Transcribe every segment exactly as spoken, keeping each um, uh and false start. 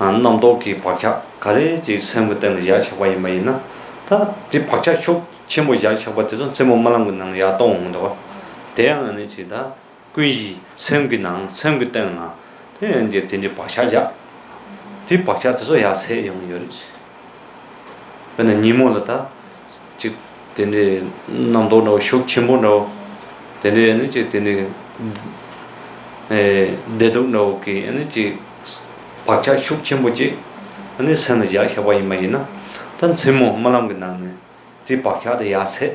རྣམ་རྟོག་གི་བག་ཆགས་ག་རེ་ཅིག་སེམས་ཀྱི་སྟེང་ལ་བཞག་བཞག་པ་ཡིན་པ་ཡིན་ན། ད་དེ་བག་ཆགས་ཤུགས་ཆེན་པོ་བཞག་བཞག་པ་དེ་ཚོ་མཚན་མོ་རྨི་ལམ་གྱི་ནང་ཡར་གཏོང་འོང་འདུག་བ། དེ་ཡང་ཨ་ནི་ཅིག་ད་ཀུན་གཞི་སེམས་ཀྱི་ནང་སེམས་ཀྱི་སྟེང་ན་དེ་ཡང་ཅིག་དེ་འདྲའི་བག་ཆགས་བཞག་དེ་བག་ཆགས་དེ་ཚོ་ཡར་སད་ཡོང་གི་ཡོད་རེད། དཔེར་ན་ཉིན་མོ་ལ་ད་ཅིག་དེ་འདྲའི་རྣམ་རྟོག་འདྲ་བོ་ཤུགས་ཆེན་པོ་འདྲ་བོ། དེ་འདྲའི་ཨ་ནི་ཅིག་དེ་འདྲའི་ཨེ་བདེ་སྡུག་འདྲ་བོ་གི་ཨ་ནི་ཅིག་བག་ཆགས་ཤུགས་ཆེན་པོ་ཅིག་ཨ་ནི་སེམས་ལ་བཞག་བཞག་པ་ཡིན་པ་ཡིན་ན། ད་མཚན་མོ་རྨི་ལམ་གྱི་ནང་ནས་དེ་བག་ཆགས་དེ་ཡར་སད་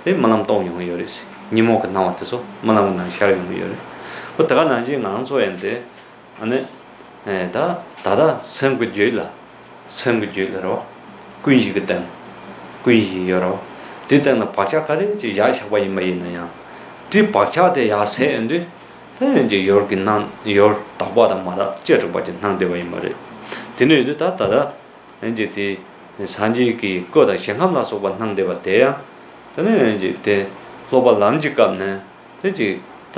དེ་རྨི་ལམ་གཏོང་ཡོང་གི་ཡོད་རེད། ཉིན་མོ་གི་སྣང་བ་དེ་ཚོ་རྨི་ལམ་གྱི་ནང་ཤར་ཡོང་གི་ཡོད་རེད། ཨོ་དེ་ག་ནང་བཞིན་ང་རང་ཚོ་ཡང་དེ། ཨ་ནི། ཨེ་ད་ད་ལྟ་སེམས་ཀྱི་རྒྱུད་ལ། སེམས་ཀྱི་རྒྱུད་ལ་རེད་བ། ཀུན་གཞི་གི་སྟེང་། ཀུན་གཞི་ཡོད་རེད་བ། དེའི་སྟེང་ན་བག་ཆགས་ག་རེ་ཅིག་བཞག་བཞག་པ་ཡིན་པ་ཡིན་ན་ཡང་། དེ་བག་ཆགས་དེ་ཡར་སད་ཡོང་དུས། དེ་ཡང་ཅིག་ཡུལ་གྱི་སྣང་ཡུལ་དག་པ་དང་མ་དག་བཅས་དྲུག་པ་ཅིག་སྣང་བསྡད་པ་ཡིན་པ་རེད། དེ་འདྲ་ཡོད་དུས་ད་ད་ལྟ། ཡང་ཅིག་དེ། སངས་རྒྱས་ཀྱི་སྐུ་དང་ཞིང་ཁམས་ལ་སོགས་པ་སྣང་བསྡད་པ་དེ་ཡང་། དེ་ནས་ཡང་ཅིག་དེ། སློབ་པ་ལམ་གྱི་སྐབས་ནས། དེ་ཅིག་ད་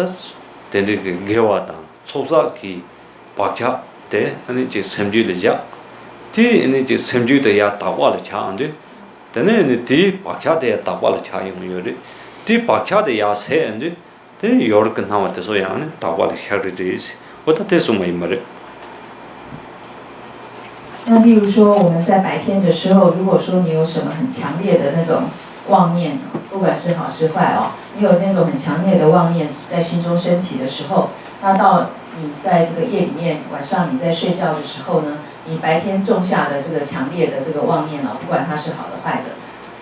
དེ་འདྲའི་གི་དགེ་བ་དང་ཚོགས་བསགས་ཀྱི་བག་ཆགས་དེ་ཨ་ནི་ཅིག་སེམས་རྒྱུད་ལ་བཞག་དེ་ཨ་ནི་ཅིག་སེམས་རྒྱུད་དེ་ཡར་དག་པ་ལ་ཆགས་ཡོང་དུས། དེ་ནས་ཨ་ནི་དེའི་བག་ཆགས་དེ་ཡར་དག་པ་ལ་ཆགས་ཡོང་གི་ཡོད་རེད། དེའི་བག་ཆགས་དེ་ཡར་སད་ཡོང་དུས། དེ་ཡུལ་གྱི་སྣང་བ་དེ་ཚོ་ཡང་ཨ་ནི་དག་པ་ལ་ཤར་གི་རེད། འོ་ད་དེ་གསུངས་པ་ཡིན་པ་རེད། 那例如说，我们在白天的时候，如果说你有什么很强烈的那种妄念，不管是好是坏哦，你有那种很强烈的妄念在心中升起的时候，那到你在这个夜里面，晚上你在睡觉的时候呢，你白天种下的这个强烈的这个妄念哦，不管它是好的坏的，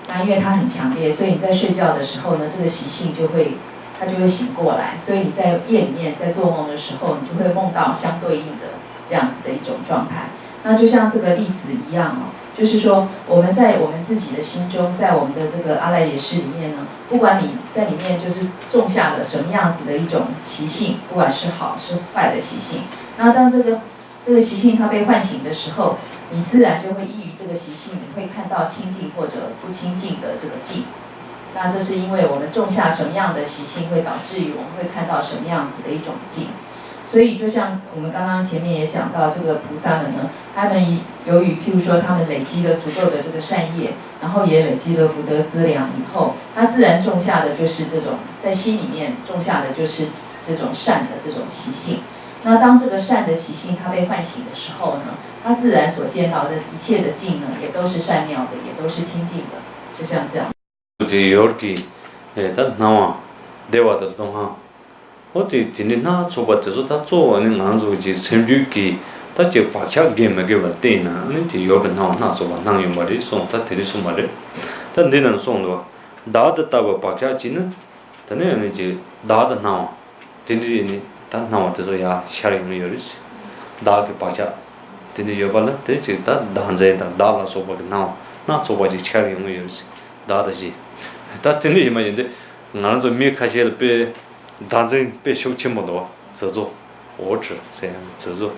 那因为它很强烈，所以你在睡觉的时候呢，这个习性就会，它就会醒过来，所以你在夜里面在做梦的时候，你就会梦到相对应的这样子的一种状态。那就像这个例子一样哦，就是说我们在我们自己的心中，在我们的这个阿赖耶识里面呢，不管你在里面就是种下了什么样子的一种习性，不管是好是坏的习性，那当这个这个习性它被唤醒的时候，你自然就会依于这个习性，你会看到清净或者不清净的这个境。那这是因为我们种下什么样的习性，会导致于我们会看到什么样子的一种境。所以，就像我们刚刚前面也讲到，这个菩萨们呢，他们由于譬如说他们累积了足够的这个善业，然后也累积了福德资粮以后，他自然种下的就是这种在心里面种下的就是这种善的这种习性。那当这个善的习性它被唤醒的时候呢，他自然所见到的一切的境呢，也都是善妙的，也都是清净的，就像这样。 དེ་ཡུལ་གྱི་ད་སྣང་བ་བདེ་བ་དང་སྡུག་བསྔལ། འོ་དེ་དེ་འདྲའི་སྣ་ཚོགས་པ་དེ་ཚོ་ད་གཙོ་བོ་ནི་ང་ཚོ་གི་སེམས་རྒྱུད་ཀྱི་ད་ཅིག་བག་ཆགས་དགེ་མི་དགེ་བ་བརྟེན་ནས་ཨ་ནི་དེ་ཡུལ་གྱི་སྣང་བ་སྣ་ཚོགས་པ་སྣང་ཡོང་བ་རེད་གསུངས། ད་དེ་རིང་གསུངས་པ་རེད། ད་འདི་ནང་གསུངས་འདུག་བདག་ཏུ་ལྟ་བུ་བག་ཆགས་ཀྱིས་ནི། དེ་ནས་ཨ་ནི་ཅིག་བདག་ཏུ་སྣང་བ། དེ་འདྲའི་ནི་ད་སྣང་བ་དེ་ཚོ་ཡར་ཤར་ཡོང་གི་ཡོད་རེད། བདག་གི་བག་ཆགས་དེ་འདྲ་ཡོད་པ་ལ་དེ་ཅིག་ད་བདག་འཛིན་དང་བདག་ལ་སོགས་པ་གི་སྣང་བ་སྣ་ཚོགས་པ་ཅིག་ཤར་ཡོང་གི་ཡོད་རེད། བདག་དང་གཞན། ད་དེ་འདྲ་ཡིན་པ་ཡིན་དུས་ང་རང་ཚོ་མི་ཁ་ཤས་ལ་དཔེ་བདག་འཛིན་དཔེ་ཤུགས་ཆེན་པོ་འདུག་བ། 执着། 我执 ཟེར་ཡང་执着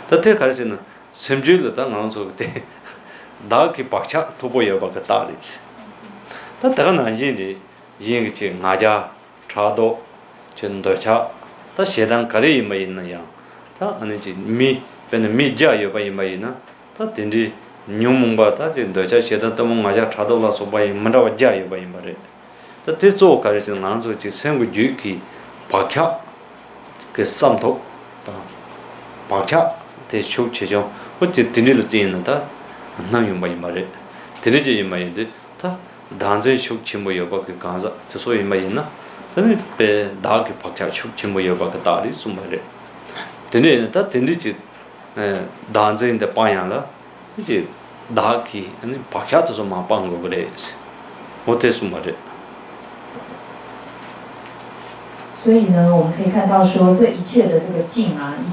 ། ད་དེ་ག་རེ་ཟེར་ན་སེམས་རྒྱུད་ལ་ད་ང་རང་ཚོ་གི་དེ་བདག་གི་བག་ཆགས་མཐུག་པོ་ཡོད་པ་གི་རྟགས་རེད། ད་དེ་ག་ནང་བཞིན་རེད། གཞན་གྱི་ཅིག་ང་རྒྱལ། ཕྲག་དོག་ཅིག་འདོད་ཆགས། ད་ཞེ་སྡང་ག་རེ་ཡིན་པ་ཡིན་ན་ཡང་། ད་ཨ་ནི་ཅིག་མི་དཔེར་ན་མི་བརྒྱ་ཡོད་པ་ཡིན་པ་ཡིན་ན། ད་དེ་འདྲའི་ཉོན་མོངས་པ་ད་ཅིག་འདོད་ཆགས་ཞེ་སྡང་གཏི་མུག་ང་རྒྱལ་ཕྲག་དོག་ལ་སོགས་པ་ཡིན་མི་འདྲ་བ་བརྒྱ་ཡོད་པ་ཡིན་པ་རེད། ད་དེ་གཙོ་བོ་ག་རེ་ཟེར་ན་ང་ཚོ་ཅིག་སེམས་ཀྱི་རྒྱུད་ཀྱི་བག་ཆགས་ཀྱི་བསམ་ཐོག་དང་། བག་ཆགས་དེ་ཤུགས་ཆེ་ཆུང་འོ་ཅིག་དེ་འདྲ་ལ་བརྟེན་ནས་ད་སྣང་ཡོང་པ་ཡིན་པ་རེད། དེ་འདྲ་ཅིག་ཡིན་པ་ཡིན་དུས། ད་བདག་འཛིན་ཤུགས་ཆེན་པོ་ཡོད་པ་གི་གང་ཟག་དེ་ཚོ་ཡིན་པ་ཡིན་ན། དེ་ནི་དཔེ་བདག་གི་བག་ཆགས་ཤུགས་ཆེན་པོ་ཡོད་པ་གི་རྟགས་རེད་གསུངས་པ་རེད། དེ་འདྲ་ཡིན་ན་ད་དེ་འདྲ་ཅིག་བདག་འཛིན་དེ་སྤང་ཡང་ལ། དེ་ཅིག་བདག་གི་ཨ་ནི་བག་ཆགས་དེ་ཚོ་མར་སྤང་དགོས་ཀྱི་རེད། འོ་དེ་གསུངས་པ་རེད། 所以呢，我们可以看到说，这一切的这个境啊，一